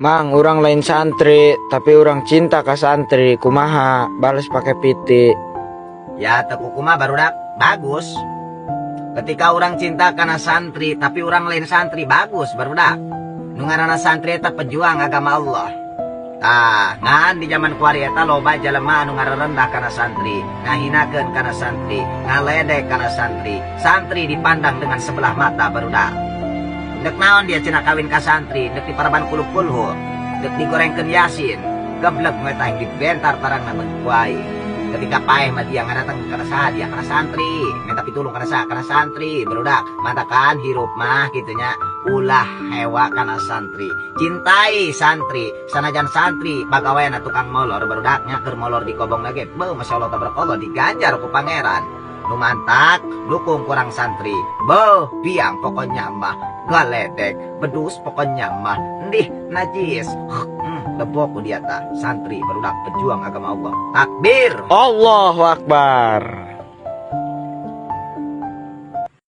Mang, urang lain santri, tapi urang cinta ka santri. Kumaha? Balas pakai piti. Ya, teu kumaha, barudak, bagus. Ketika orang cinta karena santri, tapi orang lain santri, bagus, barudak. Nu ngaranna santri eta pejuang agama Allah. Tah, ngan di zaman kuari eta loba jelema anu ngarerendah kana santri, ngahinakeun kana santri, ngaledek kana santri. Santri dipandang dengan sebelah mata, barudak. Dek naon dia cenah kawin ka santri, dek diparaban kulub kulhu, dek digorengkeun yasin, geblek nu eta dibentar tarangna ku aing. Ketika paeh mah dia ngadatang kana saha dia? Kana santri. Minta pitulung kana saha? Kana santri, barudak. Matakan hirup mah kitu nya, ulah hewa kana santri. Cintai santri, sanajan santri pagaweana tukang molor, barudak nya, keur molor di kobong lagi. Beuh, masyaallah tabarakallah, diganjar ku Pangeran. Nu mantak dukung kurang santri. Beuh, biang pokoknya mah galedek, bedus pokoknya mah ndih najis. Lebok ku dia tah santri, barudak, pejuang agama Allah. Takbir. Allahu Akbar.